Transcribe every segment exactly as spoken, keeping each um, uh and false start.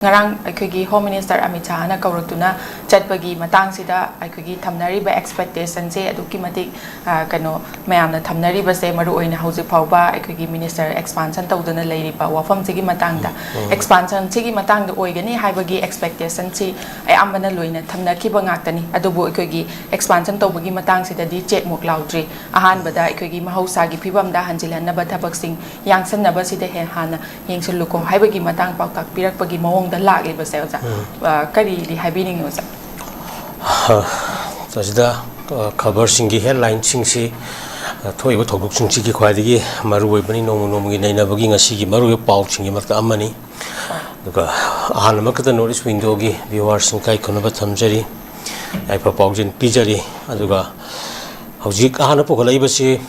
ꯉꯔꯥꯡ ꯑꯩꯈꯣꯏꯒꯤ Home Minister Amit ꯁꯥꯍꯅ ꯀꯧꯔꯛꯇꯨꯅ ꯆꯠꯄꯒꯤ ꯃꯇꯥꯡꯁꯤꯗ ꯑꯩꯈꯣꯏꯒꯤ ꯊꯝꯅꯔꯤꯕ expectationꯁꯦ ꯑꯗꯨꯛꯀꯤ ꯃꯇꯤꯛ, ꯑ, ꯀꯩꯅꯣ, ꯃꯌꯥꯝꯅ ꯊꯝꯅꯔꯤꯕꯁꯦ, ꯃꯔꯨꯑꯣꯏꯅ ꯍꯧꯖꯤꯛ ꯐꯥꯎꯕ ꯑꯩꯈꯣꯏꯒꯤ minister expansion ꯇꯧꯗꯅ ꯂꯩꯔꯤꯕ ꯋꯥꯐꯝꯁꯤꯒꯤ ꯃꯇꯥꯡꯗ, expansionꯁꯤꯒꯤ ꯃꯇꯥꯡꯗ ꯑꯣꯏꯒꯅꯤ ꯍꯥꯏꯕꯒꯤ expectationꯁꯤ ꯑꯌꯥꯝꯕꯅ ꯂꯣꯏꯅ ꯊꯝꯅꯈꯤꯕ ꯉꯥꯛꯇꯅꯤ꯫ ꯑꯗꯨꯕꯨ ꯑꯩꯈꯣꯏꯒꯤ expansion ꯇꯧꯕꯒꯤ ꯃꯇꯥꯡꯁꯤꯗꯗꯤ checkꯃꯨꯛ ꯂꯥꯎꯗ꯭ꯔꯤ꯫ ꯑꯍꯥꯟꯕꯗ ꯑꯩꯈꯣꯏꯒꯤ ꯃꯍꯧꯁꯥꯒꯤ ꯐꯤꯕꯝꯗ ꯍꯟꯖꯤꯜꯍꯟꯅꯕ ꯊꯕꯛꯁꯤꯡ ꯌꯥꯡꯁꯟꯅꯕꯁꯤꯗ ꯍꯦ-, ꯍꯥꯟꯅ ꯌꯦꯡꯁꯤꯜꯂꯨꯀꯣ ꯍꯥꯏꯕꯒꯤ ꯃꯇꯥꯡ ꯄꯥꯎꯇꯥꯛ ꯄꯤꯔꯛꯄꯒꯤ ꯃꯑꯣꯡꯗ ꯂꯥꯛꯂꯤꯕꯁꯦ, ꯑꯣꯖꯥ, ꯎꯝ꯫ ꯑ, ꯀꯔꯤꯗꯤ ꯍꯥꯏꯕꯤꯅꯤꯡꯉꯤ, ꯑꯣꯖꯥ? ꯑ, ꯃꯁꯤꯗ, ꯑ, ꯈꯕꯔꯁꯤꯡꯒꯤ headlineꯁꯤꯡꯁꯤ, ꯑ, ꯊꯣꯛꯏꯕ ꯊꯧꯗꯣꯛꯁꯤꯡꯁꯤꯒꯤ ꯈ꯭ꯋꯥꯏꯗꯒꯤ ꯃꯔꯨꯑꯣꯏꯕꯅꯤ, ꯅꯣꯡꯃ ꯅꯣꯡꯃꯒꯤ ꯅꯩꯅꯕꯒꯤ ꯉꯁꯤꯒꯤ ꯃꯔꯨꯑꯣꯏꯕ ꯄꯥꯎꯁꯤꯡꯒꯤ ꯃꯔꯛꯇ ꯑꯃꯅꯤ꯫ ꯑꯗꯨꯒ ꯑꯍꯥꯟꯕꯃꯛꯇꯗ North East Windowꯒꯤ viewersꯁꯤꯡ ꯏꯀꯥꯏ ꯈꯨꯝꯅꯕ ꯊꯝꯖꯔꯤ, ꯌꯥꯏꯐ ꯄꯥꯎꯖꯦꯜ ꯄꯤꯖꯔꯤ꯫ ꯑꯗꯨꯒ ꯍꯧꯖꯤꯛ ꯑꯍꯥꯟꯕ ꯄꯨꯈꯠꯂꯛꯏꯕꯁꯤ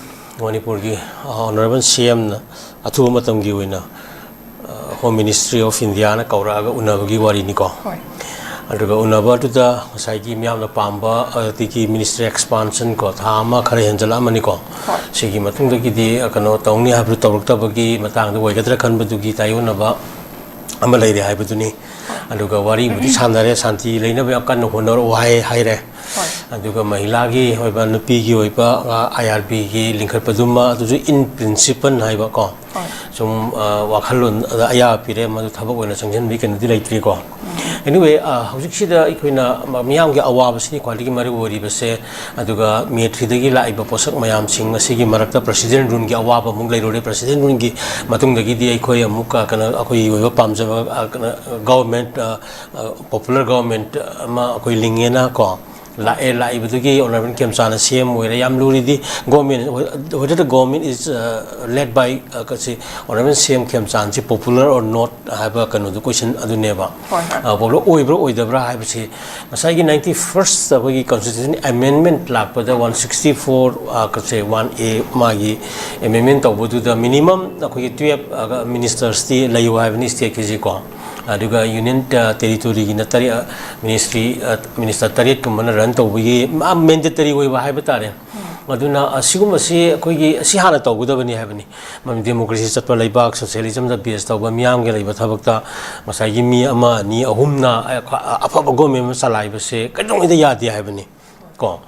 ꯃꯅꯤꯄꯨꯔꯒꯤ, ꯑ, Honourable CMꯅ ꯑꯊꯨꯕ ꯃꯇꯝꯒꯤ ꯑꯣꯏꯅ, ꯑ, Home Ministry of Indiaꯅ ꯀꯧꯔꯛꯑꯒ ꯎꯅꯕꯒꯤ ꯋꯥꯔꯤꯅꯤꯀꯣ꯫ ꯍꯣꯏ꯫ ꯑꯗꯨꯒ ꯎꯅꯕ ꯑꯗꯨꯗ ꯉꯁꯥꯏꯒꯤ ꯃꯤꯌꯥꯝꯅ ꯄꯥꯝꯕ, ꯑꯗꯒꯤ ministry expansion ꯀꯣ, ꯊꯥ ꯑꯃ ꯈꯔ ꯍꯦꯟꯖꯜꯂꯛꯑꯃꯅꯤꯀꯣ꯫ ꯍꯣꯏ꯫ ꯁꯤꯒꯤ ꯃꯇꯨꯡꯗꯒꯤꯗꯤ, ꯑ, ꯀꯩꯅꯣ ꯇꯧꯅꯤ ꯍꯥꯏꯕꯗꯨ ꯇꯧꯔꯛꯇꯕꯒꯤ ꯃꯇꯥꯡꯗ ꯑꯣꯏꯒꯗ꯭ꯔꯥ ꯈꯟꯕꯗꯨꯒꯤ ꯇꯥꯏꯑꯣꯟꯅꯕ ꯑꯃ ꯂꯩꯔꯦ ꯍꯥꯏꯕꯗꯨꯅꯤ꯫ ꯑꯗꯨꯒ ꯋꯥꯔꯤꯕꯨꯗꯤ ꯁꯥꯟꯅꯔꯦ, ꯁꯥꯟꯇꯤ ꯂꯩꯅꯕ ꯌꯥꯝ ꯀꯟꯅ ꯍꯣꯠꯅꯔꯛꯑꯣ ꯍꯥꯏ-, ꯍꯥꯏꯔꯦ꯫ ꯍꯣꯏ꯫ ꯑꯗꯨꯒ ꯃꯍꯤꯂꯥꯒꯤ ꯑꯣꯏꯕ, ꯅꯨꯄꯤꯒꯤ ꯑꯣꯏꯕ, ꯑ, IRBꯒꯤ ꯂꯤꯡꯈꯠꯄꯗꯨꯃ, ꯑꯗꯨꯁꯨ in principle ꯍꯥꯏꯕ ꯀꯣ꯫ ꯍꯣꯏ꯫ ꯁꯨꯝ, ꯑ, ꯋꯥꯈꯜꯂꯣꯟ ꯑꯗ ꯑꯌꯥꯕ ꯄꯤꯔꯦ, ꯃꯗꯨ ꯊꯕꯛ ꯑꯣꯏꯅ ꯆꯪꯁꯤꯟꯕꯒꯤ ꯀꯩꯅꯣꯗꯤ ꯂꯩꯇ꯭ꯔꯤꯀꯣ꯫ Anyway, ꯑ, ꯍꯧꯖꯤꯛꯁꯤꯗ ꯑꯩꯈꯣꯏꯅ ꯃ-, ꯃꯤꯌꯥꯝꯒꯤ ꯑꯋꯥꯕꯁꯤꯅꯤ ꯈ꯭ꯋꯥꯏꯗꯒꯤ ꯃꯔꯨ ꯑꯣꯏꯔꯤꯕꯁꯦ꯫ ꯑꯗꯨꯒ May threeꯗꯒꯤ ꯂꯥꯛꯏꯕ ꯄꯣꯠꯁꯛ ꯃꯌꯥꯝꯁꯤꯡ ꯑꯁꯤꯒꯤ ꯃꯔꯛꯇ President ruleꯒꯤ ꯑꯋꯥꯕ ꯑꯃꯨꯛ ꯂꯩꯔꯨꯔꯦ꯫ President ruleꯒꯤ ꯃꯇꯨꯡꯗꯒꯤꯗꯤ ꯑꯩꯈꯣꯏ ꯑꯃꯨꯛ, ꯑ, ꯀꯩꯅꯣ, ꯑꯩꯈꯣꯏꯒꯤ ꯑꯣꯏꯕ ꯄꯥꯝꯖꯕ, ꯑ, ꯀꯩꯅꯣ, government, ꯑ, ꯑ, popular government ꯑꯃ ꯑꯩꯈꯣꯏ ꯂꯤꯡꯉꯦꯅ ꯀꯣ, ꯂꯥꯛꯑꯦ꯫ ꯂꯥꯛꯏꯕꯗꯨꯒꯤ Honourable ꯈꯦꯝꯆꯥꯟꯅ CM ꯑꯣꯏꯔꯦ꯫ ꯌꯥꯝ ꯂꯨꯔꯤꯗꯤ government, whether the government is, uh, led by, uh, ꯀꯁꯤ, Honourable CM ꯈꯦꯝꯆꯥꯟꯁꯤ popular or not ꯍꯥꯏꯕ ꯀꯩꯅꯣꯗꯨ, question ꯑꯗꯨꯅꯦꯕ꯫ ꯍꯣꯏ, ꯍꯣꯏ꯫ ꯑ, popular ꯑꯣꯏꯕ꯭ꯔꯥ ꯑꯣꯏꯗꯕ꯭ꯔꯥ ꯍꯥꯏꯕꯁꯤ ꯉꯁꯥꯏꯒꯤ ninety first ꯑꯩꯈꯣꯏꯒꯤ constitution amendment ꯂꯥꯛꯄꯗ one sixty four, ꯑ, ꯀꯁꯦ, one A ꯃꯥꯒꯤ amendment ꯇꯧꯕꯗꯨꯗ minimum ꯑꯩꯈꯣꯏꯒꯤ twelve, ꯑ, ministersꯇꯤ ꯂꯩꯌꯨ ꯍꯥꯏꯕꯅꯤ stateꯀꯤꯁꯤꯀꯣ꯫ ꯑꯗꯨꯒ ꯌꯨꯅꯤꯌꯟ ꯇꯦꯔꯤꯇꯣꯔꯤꯒꯤꯅ ꯇꯔꯦꯠ, ꯃꯤꯅꯤꯁꯇ꯭ꯔꯤ, ꯃꯤꯅꯤꯁꯇꯔ ꯇꯔꯦꯠꯀꯨꯝꯕꯅ ꯔꯟ ꯇꯧꯕꯒꯤ ꯃꯦꯟꯗꯦꯇꯔꯤ ꯑꯣꯏꯕ ꯍꯥꯏꯕ ꯇꯥꯔꯦ꯫ ꯑꯗꯨꯅ ꯑꯁꯤꯒꯨꯝꯕꯁꯤ ꯑꯩꯈꯣꯏꯒꯤ ꯑꯁꯤ ꯍꯥꯟꯅ ꯇꯧꯒꯗꯕꯅꯤ ꯍꯥꯏꯕꯅꯤ꯫ ꯃꯔꯝꯗꯤ ꯗꯦꯃꯣꯀ꯭ꯔꯦꯁꯤ ꯆꯠꯄ ꯂꯩꯕꯥꯛ, ꯁꯣꯁꯤꯌꯦꯂꯤꯖꯝꯗ ꯕꯦꯁ ꯇꯧꯕ ꯃꯤꯌꯥꯝꯒꯤ ꯂꯩꯕ ꯊꯕꯛꯇ ꯉꯁꯥꯏꯒꯤ ꯃꯤ ꯑꯃ, ꯑꯅꯤ, ꯑꯍꯨꯝꯅ ꯑꯐꯕ ꯒꯣꯔꯃꯦꯟ ꯑꯃ ꯆꯂꯥꯏꯕꯁꯦ ꯀꯩꯗꯧꯉꯩꯗ ꯌꯥꯗꯦ ꯍꯥꯏꯕꯅꯤ꯫ ꯀꯣ,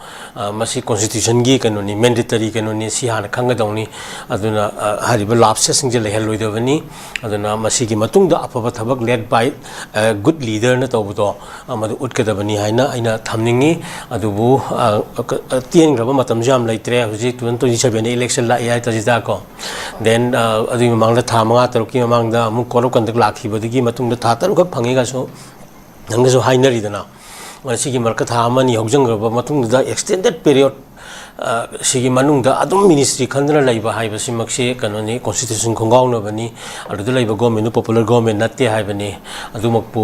ꯃꯁꯤ ꯀꯣꯟꯁꯇꯤꯇ꯭ꯌꯨꯁꯟꯒꯤ ꯀꯩꯅꯣꯅꯤ, ꯃꯦꯟꯗꯦꯇꯔꯤ ꯀꯩꯅꯣꯅꯤ, ꯁꯤ ꯍꯥꯟꯅ ꯈꯪꯒꯗꯧꯅꯤ꯫ ꯑꯗꯨꯅ ꯍꯥꯏꯔꯤꯕ ꯂꯥꯞꯁꯦꯁꯁꯤꯡꯁꯦ ꯂꯩꯍꯜꯂꯣꯏꯗꯕꯅꯤ꯫ ꯑꯗꯨꯅ ꯃꯁꯤꯒꯤ ꯃꯇꯨꯡꯗ ꯑꯐꯕ ꯊꯕꯛ led by good leaderꯅ ꯇꯧꯕꯗꯣ ꯃꯗꯨ ꯎꯠꯀꯗꯕꯅꯤ ꯍꯥꯏꯅ ꯑꯩꯅ ꯊꯝꯅꯤꯡꯉꯤ꯫ ꯑꯗꯨꯕꯨ ꯇꯦꯟꯈ꯭ꯔꯕ ꯃꯇꯝꯁꯨ ꯌꯥꯝ ꯂꯩꯇ꯭ꯔꯦ꯫ ꯍꯧꯖꯤꯛ two thousand twenty seven election ꯂꯥꯛꯏ ꯍꯥꯏꯇꯥꯔꯤꯗ ꯀꯣ꯫ Then ꯑꯗꯨꯒꯤ ꯃꯃꯥꯡꯗ ꯊꯥ ꯃꯉꯥ ꯇꯔꯨꯛꯀꯤ ꯃꯃꯥꯡꯗ ꯑꯃꯨꯛ code of conduct ꯂꯥꯛꯈꯤꯕꯗꯒꯤ ꯃꯇꯨꯡꯗ ꯊꯥ ꯇꯔꯨꯛꯈꯛ ꯐꯪꯉꯦꯒꯁꯨ ꯅꯪꯒꯁꯨ ꯍꯥꯏꯅꯔꯤꯗꯅ꯫ ꯁꯤꯒꯤ ꯃꯔꯛꯇ ꯊꯥ ꯑꯃ ꯑꯅꯤ ꯍꯧꯖꯤꯟꯈ꯭ꯔꯕ ꯃꯇꯨꯡꯗꯨꯗ extended period ꯁꯤꯒꯤ ꯃꯅꯨꯡꯗ ꯑꯗꯨꯝ ꯃꯤꯅꯤꯁꯇ꯭ꯔꯤ ꯈꯟꯗꯅ ꯂꯩꯕ ꯍꯥꯏꯕꯁꯤꯃꯛꯁꯤ ꯀꯩꯅꯣꯅꯤ, ꯀꯣꯟꯁꯇꯤꯇ꯭ꯌꯨꯁꯟ ꯈꯣꯡꯒꯥꯎꯅꯕꯅꯤ꯫ ꯑꯗꯨꯗ ꯂꯩꯕ ꯒꯣꯔꯃꯦꯟꯗꯨ ꯄꯣꯄꯨꯂꯔ ꯒꯣꯔꯃꯦꯟ ꯅꯠꯇꯦ ꯍꯥꯏꯕꯅꯤ꯫ ꯑꯗꯨꯃꯛꯄꯨ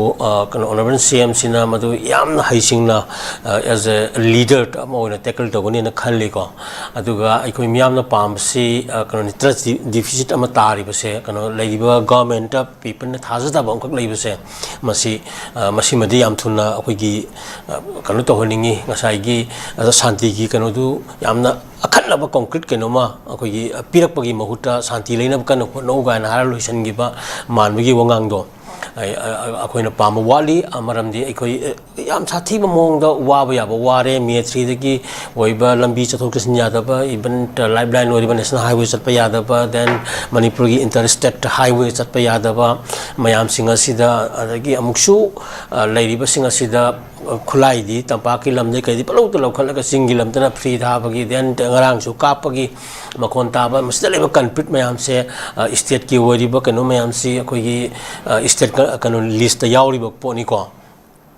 ꯀꯩꯅꯣ ꯑꯣꯅꯔꯦꯕꯜ ꯁꯤ ꯑꯦꯝꯁꯤꯅ ꯃꯗꯨ ꯌꯥꯝꯅ ꯍꯩꯁꯤꯡꯅ as a leader ꯑꯃ ꯑꯣꯏꯅ ꯇꯦꯀꯜ ꯇꯧꯒꯅꯤꯅ ꯈꯜꯂꯤꯀꯣ꯫ ꯑꯗꯨꯒ ꯑꯩꯈꯣꯏ ꯃꯤꯌꯥꯝꯅ ꯄꯥꯝꯕꯁꯤ ꯀꯩꯅꯣꯅꯤ, ꯇ꯭ꯔꯁ ꯗꯤꯐꯤꯁꯤꯠ ꯑꯃ ꯇꯥꯔꯤꯕꯁꯦ ꯀꯩꯅꯣ ꯂꯩꯔꯤꯕ ꯒꯣꯔꯃꯦꯟꯗ ꯄꯤꯄꯜꯅ ꯊꯥꯖꯗꯕ ꯑꯃꯈꯛ ꯂꯩꯕꯁꯦ, ꯃꯁꯤ ꯃꯁꯤꯃꯗꯤ ꯌꯥꯝ ꯊꯨꯅ ꯑꯩꯈꯣꯏꯒꯤ ꯀꯩꯅꯣ ꯇꯧꯍꯟꯅꯤꯡꯉꯤ꯫ ꯉꯁꯥꯏꯒꯤ ꯁꯥꯟꯇꯤꯒꯤ ꯀꯩꯅꯣꯗꯨ ꯌꯥꯝꯅ ꯑꯈꯟꯅꯕ ꯀꯣꯟꯀ꯭ꯔꯤꯠ ꯀꯩꯅꯣꯃ ꯑꯩꯈꯣꯏꯒꯤ ꯄꯤꯔꯛꯄꯒꯤ ꯃꯍꯨꯠꯇ ꯁꯥꯟꯇꯤ ꯂꯩꯅꯕ ꯀꯟꯅ ꯍꯣꯠꯅꯧ ꯀꯥꯏꯅ ꯍꯥꯏꯔ ꯂꯣꯏꯁꯤꯟꯈꯤꯕ ꯃꯥꯟꯕꯒꯤ ꯋꯥꯉꯥꯡꯗꯣ ꯑꯩꯈꯣꯏꯅ ꯄꯥꯝꯕ ꯋꯥꯠꯂꯤ꯫ ꯃꯔꯝꯗꯤ ꯑꯩꯈꯣꯏ ꯌꯥꯝ ꯁꯥꯊꯤꯕ ꯃꯑꯣꯡꯗ ꯋꯥꯕ ꯌꯥꯕ ꯋꯥꯔꯦ꯫ ꯃꯦ ꯊ꯭ꯔꯤꯗꯒꯤ ꯑꯣꯏꯕ ꯂꯝꯕꯤ ꯆꯠꯊꯣꯛ ꯆꯠꯁꯤꯟ ꯌꯥꯗꯕ, even ꯂꯥꯏꯐ ꯂꯥꯏꯟ ꯑꯣꯏꯔꯤꯕ ꯅꯦꯁꯅꯦꯜ ꯍꯥꯏꯋꯦ ꯆꯠꯄ ꯌꯥꯗꯕ, then ꯃꯅꯤꯄꯨꯔꯒꯤ ꯏꯟꯇꯔ ꯁ꯭ꯇꯦꯠ ꯍꯥꯏꯋꯦ ꯆꯠꯄ ꯌꯥꯗꯕ ꯃꯌꯥꯝꯁꯤꯡ ꯑꯁꯤꯗ, ꯑꯗꯒꯤ ꯑꯃꯨꯛꯁꯨ ꯂꯩꯔꯤꯕꯁꯤꯡ ꯑꯁꯤꯗ ꯈꯨꯠꯂꯥꯏꯗꯤ ꯇꯝꯄꯥꯛꯀꯤ ꯂꯝꯗꯩ ꯀꯩꯗꯤ ꯄꯨꯂꯧꯗ ꯂꯧꯈꯠꯂꯒ ꯆꯤꯡꯒꯤ ꯂꯝꯗꯅ ꯐ꯭ꯔꯤ ꯊꯥꯕꯒꯤ, then ꯉꯔꯥꯡꯁꯨ ꯀꯥꯞꯄꯒꯤ ꯃꯈꯣꯟ ꯇꯥꯕ, ꯃꯁꯤꯗ ꯂꯩꯕ ꯀꯜꯄ꯭ꯔꯤꯠ ꯃꯌꯥꯝꯁꯦ ꯁ꯭ꯇꯦꯠꯀꯤ ꯑꯣꯏꯔꯤꯕ ꯀꯩꯅꯣ ꯃꯌꯥꯝꯁꯤ ꯑꯩꯈꯣꯏꯒꯤ ꯁ꯭ꯇꯦꯠ ꯀꯩꯅꯣ ꯂꯤꯁꯇ ꯌꯥꯎꯔꯤꯕ ꯄꯣꯠꯅꯤꯀꯣ꯫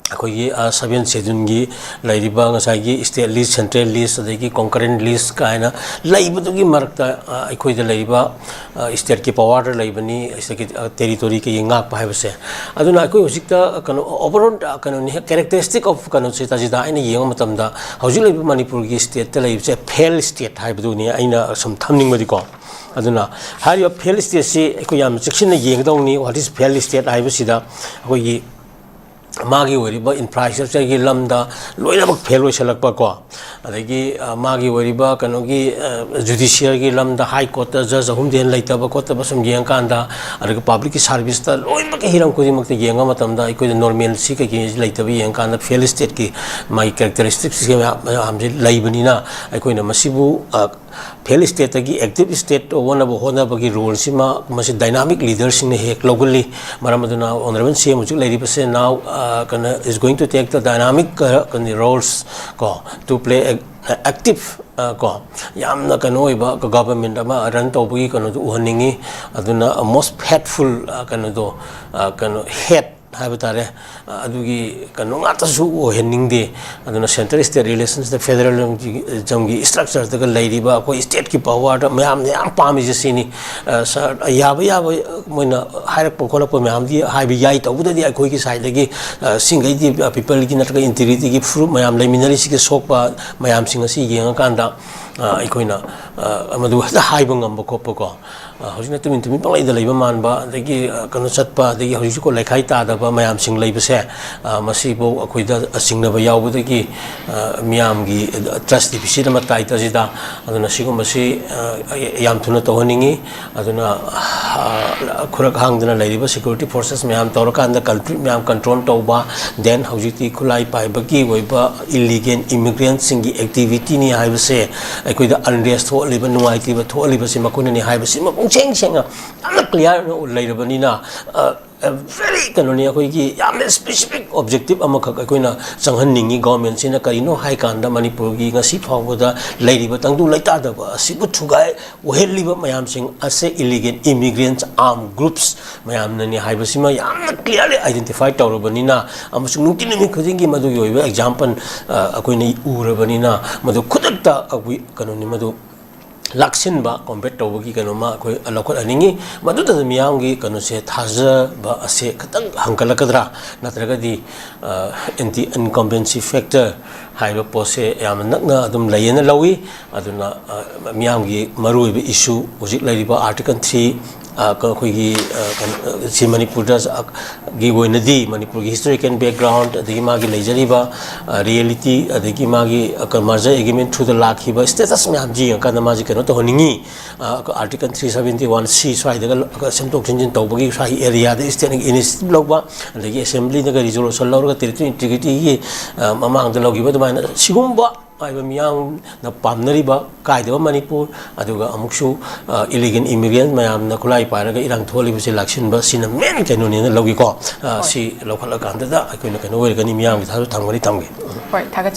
ꯑꯩꯈꯣꯏꯒꯤ ꯁꯕꯦꯟ ꯁꯦꯗꯨꯜꯒꯤ ꯂꯩꯔꯤꯕ ꯉꯁꯥꯏꯒꯤ state list, central list, ꯑꯗꯒꯤ concurrent list ꯀꯥꯏꯅ ꯂꯩꯕꯗꯨꯒꯤ ꯃꯔꯛꯇ ꯑꯩꯈꯣꯏꯗ ꯂꯩꯔꯤꯕ stateꯀꯤ powerꯗ ꯂꯩꯕꯅꯤ, stateꯀꯤ territory ꯀꯩ ꯉꯥꯛꯄ ꯍꯥꯏꯕꯁꯦ꯫ ꯑꯗꯨꯅ ꯑꯩꯈꯣꯏ ꯍꯧꯖꯤꯛꯇ ꯀꯩꯅꯣ overall ꯀꯩꯅꯣꯅꯤ, characteristic of ꯀꯩꯅꯣꯁꯦ ꯇꯥꯖꯤꯗ ꯑꯩꯅ ꯌꯦꯡꯕ ꯃꯇꯝꯗ ꯍꯧꯖꯤꯛ ꯂꯩꯔꯤꯕ ꯃꯅꯤꯄꯨꯔꯒꯤ stateꯇ ꯂꯩꯕꯁꯦ failed state ꯍꯥꯏꯕꯗꯨꯅꯤ ꯑꯩꯅ ꯁꯨꯝ ꯊꯝꯅꯤꯡꯕꯗꯤꯀꯣ꯫ ꯑꯗꯨꯅ ꯍꯥꯏꯔꯤꯕ failed stateꯁꯤ ꯑꯩꯈꯣꯏ ꯌꯥꯝꯅ ꯆꯦꯛꯁꯤꯟꯅ ꯌꯦꯡꯒꯗꯧꯅꯤ꯫ What is failed state ꯍꯥꯏꯕꯁꯤꯗ ꯑꯩꯈꯣꯏꯒꯤ ꯃꯥꯒꯤ ꯑꯣꯏꯔꯤꯕ infrastructureꯒꯤ ꯂꯝꯗ ꯂꯣꯏꯅꯃꯛ fail ꯑꯣꯏꯁꯜꯂꯛꯄ ꯀꯣ, ꯑꯗꯒꯤ ꯃꯥꯒꯤ ꯑꯣꯏꯔꯤꯕ ꯀꯩꯅꯣꯒꯤ judicialꯒꯤ ꯂꯝꯗ high courtꯇ judge ꯑꯍꯨꯝꯗꯒꯤ ꯍꯦꯟꯅ ꯂꯩꯇꯕ ꯈꯣꯠꯇꯕ ꯁꯨꯝ ꯌꯦꯡꯉꯀꯥꯟꯗ, ꯑꯗꯨꯒ publicꯀꯤ serviceꯇ ꯂꯣꯏꯅꯃꯛꯀꯤ ꯍꯤꯔꯝ ꯈꯨꯗꯤꯡꯃꯛꯇ ꯌꯦꯡꯕ ꯃꯇꯝꯗ ꯑꯩꯈꯣꯏꯗ normalcy ꯀꯩꯀꯩꯁꯤ ꯂꯩꯇꯕ ꯌꯦꯡꯉꯀꯥꯟꯗ failed stateꯀꯤ ꯃꯥꯒꯤ characteristicsꯀꯤ ꯃꯌꯥꯝ ꯃꯌꯥꯝꯁꯤ ꯂꯩꯕꯅꯤꯅ ꯑꯩꯈꯣꯏꯅ ꯃꯁꯤꯕꯨ failed stateꯇꯒꯤ active state ꯑꯣꯟꯅꯕ ꯍꯣꯠꯅꯕꯒꯤ roleꯁꯤꯃ ꯃꯁꯤ dynamic leaderꯁꯤꯡꯅ ꯍꯦꯛ ꯂꯧꯒꯜꯂꯤ꯫ ꯃꯔꯝ ꯑꯗꯨꯅ Honourable CM ꯍꯧꯖꯤꯛ ꯂꯩꯔꯤꯕꯁꯦ now ꯀꯩꯅꯣ is going to take the dynamic ꯀꯩꯅꯣ roles ꯀꯣ, to play active ꯀꯣ, ꯌꯥꯝꯅ ꯀꯩꯅꯣ ꯑꯣꯏꯕ government ꯑꯃ run ꯇꯧꯕꯒꯤ ꯀꯩꯅꯣꯗꯨ ꯎꯍꯟꯅꯤꯡꯉꯤ꯫ ꯑꯗꯨꯅ most faithful ꯀꯩꯅꯣꯗꯣ, ꯀꯩꯅꯣ head ꯍꯥꯏꯕ ꯇꯥꯔꯦ, ꯑꯗꯨꯒꯤ ꯀꯩꯅꯣ ꯉꯥꯛꯇꯁꯨ ꯑꯣꯏꯍꯟꯅꯤꯡꯗꯦ꯫ ꯑꯗꯨꯅ central state relationsꯇ federalismꯒꯤ structureꯗꯒ ꯂꯩꯔꯤꯕ ꯑꯩꯈꯣꯏ stateꯀꯤ powerꯗ ꯃꯌꯥꯝꯅ ꯌꯥꯝ ꯄꯥꯝꯃꯤꯁꯦ ꯁꯤꯅꯤ꯫ Sir, ꯌꯥꯕ ꯌꯥꯕ ꯃꯣꯏꯅ ꯍꯥꯏꯔꯛꯄ ꯈꯣꯠꯂꯛꯄ ꯃꯌꯥꯝꯗꯤ ꯍꯥꯏꯕ ꯌꯥꯏ, ꯇꯧꯕꯗꯗꯤ ꯑꯩꯈꯣꯏꯒꯤ sideꯇꯒꯤ ꯁꯤꯡꯈꯩꯗꯤ peopleꯒꯤ ꯅꯠꯇ꯭ꯔꯒ integrityꯒꯤ ꯐꯨꯔꯨꯞ ꯃꯌꯥꯝ ꯂꯩꯃꯤꯟꯅꯔꯤꯁꯤꯒꯤ ꯁꯣꯛꯄ ꯃꯌꯥꯝꯁꯤꯡ ꯑꯁꯤ ꯌꯦꯡꯉꯀꯥꯟꯗ ꯑꯩꯈꯣꯏꯅ ꯃꯗꯨ ꯍꯦꯛꯇ ꯍꯥꯏꯕ ꯉꯝꯕ ꯈꯣꯠꯄꯀꯣ꯫ ꯍꯧꯖꯤꯛꯅ ꯇꯨꯃꯤꯟ ꯇꯨꯃꯤꯟ ꯄꯪꯂꯩꯗ ꯂꯩꯕ ꯃꯥꯟꯕ, ꯑꯗꯒꯤ ꯀꯩꯅꯣ ꯆꯠꯄ, ꯑꯗꯒꯤ ꯍꯧꯖꯤꯛꯁꯨ ꯂꯩꯈꯥꯏ ꯇꯥꯗꯕ ꯃꯌꯥꯝꯁꯤꯡ ꯂꯩꯕꯁꯦ, ꯃꯁꯤꯐꯧ ꯑꯩꯈꯣꯏꯗ ꯆꯤꯡꯅꯕ ꯌꯥꯎꯕꯗꯒꯤ ꯃꯤꯌꯥꯝꯒꯤ trust deficit ꯑꯃ ꯇꯥꯏ ꯇꯥꯖꯤꯗ꯫ ꯑꯗꯨꯅ ꯁꯤꯒꯨꯝꯕꯁꯤ ꯌꯥꯝ ꯊꯨꯅ ꯇꯧꯍꯟꯅꯤꯡꯉꯤ꯫ ꯑꯗꯨꯅ ꯈꯨꯔꯛ ꯍꯥꯡꯗꯅ ꯂꯩꯔꯤꯕ security forces ꯃꯌꯥꯝ ꯇꯧꯔꯀꯥꯟꯗ culprit ꯃꯌꯥꯝ control ꯇꯧꯕ, then ꯍꯧꯖꯤꯛꯇꯤ ꯈꯨꯠꯂꯥꯏ ꯄꯥꯏꯕꯒꯤ ꯑꯣꯏꯕ illegal immigrantꯁꯤꯡꯒꯤ activityꯅꯤ ꯍꯥꯏꯕꯁꯦ, ꯑꯩꯈꯣꯏꯗ unrest ꯊꯣꯛꯍꯜꯂꯤꯕ, ꯅꯨꯡꯉꯥꯏꯇꯕ ꯊꯣꯛꯍꯜꯂꯤꯕꯁꯤ ꯃꯈꯣꯏꯅꯅꯤ ꯍꯥꯏꯕꯁꯤꯃ ꯄꯨꯡꯁꯦꯡ ꯁꯦꯡꯅ ꯌꯥꯝꯅ clear ꯑꯣꯏꯅ ꯂꯩꯔꯕꯅꯤꯅ, ꯚꯦꯔꯤ ꯀꯩꯅꯣꯅꯤ, ꯑꯩꯈꯣꯏꯒꯤ ꯌꯥꯝꯅ ꯁ꯭ꯄꯦꯁꯤꯐꯤꯛ ꯑꯣꯕꯖꯦꯛꯇꯤꯞ ꯑꯃꯈꯛ ꯑꯩꯈꯣꯏꯅ ꯆꯪꯍꯟꯅꯤꯡꯉꯤ ꯒꯣꯔꯃꯦꯟꯁꯤꯅ꯫ ꯀꯔꯤꯅꯣ ꯍꯥꯏꯀꯥꯟꯗ ꯃꯅꯤꯄꯨꯔꯒꯤ ꯉꯁꯤ ꯐꯥꯎꯕꯗ ꯂꯩꯔꯤꯕ ꯇꯪꯗꯨ ꯂꯩꯇꯥꯗꯕ ꯑꯁꯤꯕꯨ ꯊꯨꯒꯥꯏ ꯑꯣꯏꯍꯜꯂꯤꯕ ꯃꯌꯥꯝꯁꯤꯡ ꯑꯁꯦ ꯏꯂꯤꯒꯦꯜ ꯏꯃꯤꯒ꯭ꯔꯦꯟꯁ, ꯑꯥꯔꯝ ꯒ꯭ꯔꯨꯞꯁ ꯃꯌꯥꯝꯅꯅꯤ ꯍꯥꯏꯕꯁꯤꯃ ꯌꯥꯝꯅ ꯀ꯭ꯂꯤꯌꯥꯔꯂꯤ ꯑꯥꯏꯗꯦꯟꯇꯤꯐꯥꯏ ꯇꯧꯔꯕꯅꯤꯅ, ꯑꯃꯁꯨꯡ ꯅꯨꯡꯇꯤ ꯅꯨꯃꯤꯠ ꯈꯨꯗꯤꯡꯒꯤ ꯃꯗꯨꯒꯤ ꯑꯣꯏꯕ ꯑꯦꯛꯖꯥꯝꯄꯜ ꯑꯩꯈꯣꯏꯅ ꯎꯔꯕꯅꯤꯅ, ꯃꯗꯨ ꯈꯨꯗꯛꯇ ꯑꯩꯈꯣꯏ ꯀꯩꯅꯣꯅꯤ, ꯃꯗꯨ ꯂꯥꯛꯁꯤꯟꯕ, ꯀꯣꯝꯕꯦꯠ ꯇꯧꯕꯒꯤ ꯀꯩꯅꯣꯃ ꯑꯩꯈꯣꯏ ꯂꯧꯈꯠꯍꯟꯅꯤꯡꯉꯤ꯫ ꯃꯗꯨꯗ ꯃꯤꯌꯥꯝꯒꯤ ꯀꯩꯅꯣꯁꯦ ꯊꯥꯖꯕ ꯑꯁꯦ ꯈꯤꯇꯪ ꯍꯟꯒꯠꯂꯛꯀꯗ꯭ꯔꯥ, ꯅꯠꯇ꯭ꯔꯒꯗꯤ ꯑꯦꯟꯇꯤ ꯏꯟꯀꯝꯕꯦꯟꯁꯤ ꯐꯦꯛꯇꯔ ꯍꯥꯏꯕ ꯄꯣꯠꯁꯦ ꯌꯥꯝꯅ ꯅꯛꯅ ꯑꯗꯨꯝ ꯂꯩꯌꯦꯅ ꯂꯧꯏ꯫ ꯑꯗꯨꯅ ꯃꯤꯌꯥꯝꯒꯤ ꯃꯔꯨꯑꯣꯏꯕ ꯏꯁꯨ ꯍꯧꯖꯤꯛ ꯂꯩꯔꯤꯕ ꯑꯥꯔꯇꯤꯀꯜ ꯊ꯭ꯔꯤ, ꯑꯩꯈꯣꯏꯒꯤ ꯁꯤ ꯃꯅꯤꯄꯨꯔꯗ ꯒꯤ ꯑꯣꯏꯅꯗꯤ ꯃꯅꯤꯄꯨꯔꯒꯤ ꯍꯤꯁꯇꯣꯔꯤꯀꯦꯜ ꯕꯦꯛꯒ꯭ꯔꯥꯎꯟ, ꯑꯗꯒꯤ ꯃꯥꯒꯤ ꯂꯩꯖꯔꯤꯕ ꯔꯤꯌꯦꯂꯤꯇꯤ, ꯑꯗꯒꯤ ꯃꯥꯒꯤ ꯃꯔꯖꯔ ꯑꯦꯒ꯭ꯔꯤꯃꯦꯟ ꯊ꯭ꯔꯨꯗ ꯂꯥꯛꯈꯤꯕ ꯁ꯭ꯇꯦꯇꯁ ꯃꯌꯥꯝꯁꯤ ꯌꯦꯡꯉꯀꯥꯟꯗ ꯃꯥꯁꯤ ꯀꯩꯅꯣ ꯇꯧꯍꯟꯅꯤꯡꯉꯤ꯫ ꯑꯥꯔꯇꯤꯀꯜ ꯊ꯭ꯔꯤ ꯁꯕꯦꯟꯇꯤ ꯋꯥꯟ ꯁꯤ ꯁ꯭ꯋꯥꯏꯗꯒ ꯁꯦꯝꯗꯣꯛ ꯁꯦꯝꯖꯤꯟ ꯇꯧꯕꯒꯤ ꯁ꯭ꯋꯥꯏꯒꯤ ꯑꯦꯔꯤꯌꯥꯗ ꯁ꯭ꯇꯦꯠꯅ ꯏꯅꯤꯁꯤꯌꯦꯇꯤꯚ ꯂꯧꯕ, ꯑꯗꯒꯤ ꯑꯦꯁꯦꯝꯕ꯭ꯂꯤꯅꯒ ꯔꯤꯖꯣꯂꯨꯁꯟ ꯂꯧꯔꯒ ꯇꯦꯔꯤꯇꯣꯔꯤ ꯏꯟꯇꯤꯒ꯭ꯔꯤꯇꯤꯒꯤ ꯃꯃꯥꯡꯗ ꯂꯧꯈꯤꯕ ꯑꯗꯨꯃꯥꯏꯅ ꯁꯤꯒꯨꯝꯕ ꯍꯥꯏꯕ ꯃꯤꯌꯥꯝꯅ ꯄꯥꯝꯅꯔꯤꯕ ꯀꯥꯏꯗꯕ ꯃꯅꯤꯄꯨꯔ, ꯑꯗꯨꯒ ꯑꯃꯨꯛꯁꯨ ꯏꯂꯤꯒꯦꯜ ꯏꯃꯤꯒ꯭ꯔꯦꯟ ꯃꯌꯥꯝꯅ ꯈꯨꯠꯂꯥꯏ ꯄꯥꯏꯔꯒ ꯏꯔꯥꯡ ꯊꯣꯛꯍꯜꯂꯤꯕꯁꯦ ꯂꯥꯛꯁꯤꯟꯕ, ꯁꯤꯅ ꯃꯦꯟ ꯀꯩꯅꯣꯅꯦꯅ ꯂꯧꯏꯀꯣ꯫ ꯁꯤ ꯂꯧꯈꯠꯂꯀꯥꯟꯗ ꯑꯩꯈꯣꯏꯅ ꯀꯩꯅꯣ ꯑꯣꯏꯔꯒꯅꯤ, ꯃꯤꯌꯥꯝꯒꯤ ꯊꯥꯖꯕ ꯊꯝꯒꯅꯤ, ꯊꯝꯒꯦ꯫ ꯍꯣꯏ, ꯊꯥꯒꯠꯆꯔꯤ꯫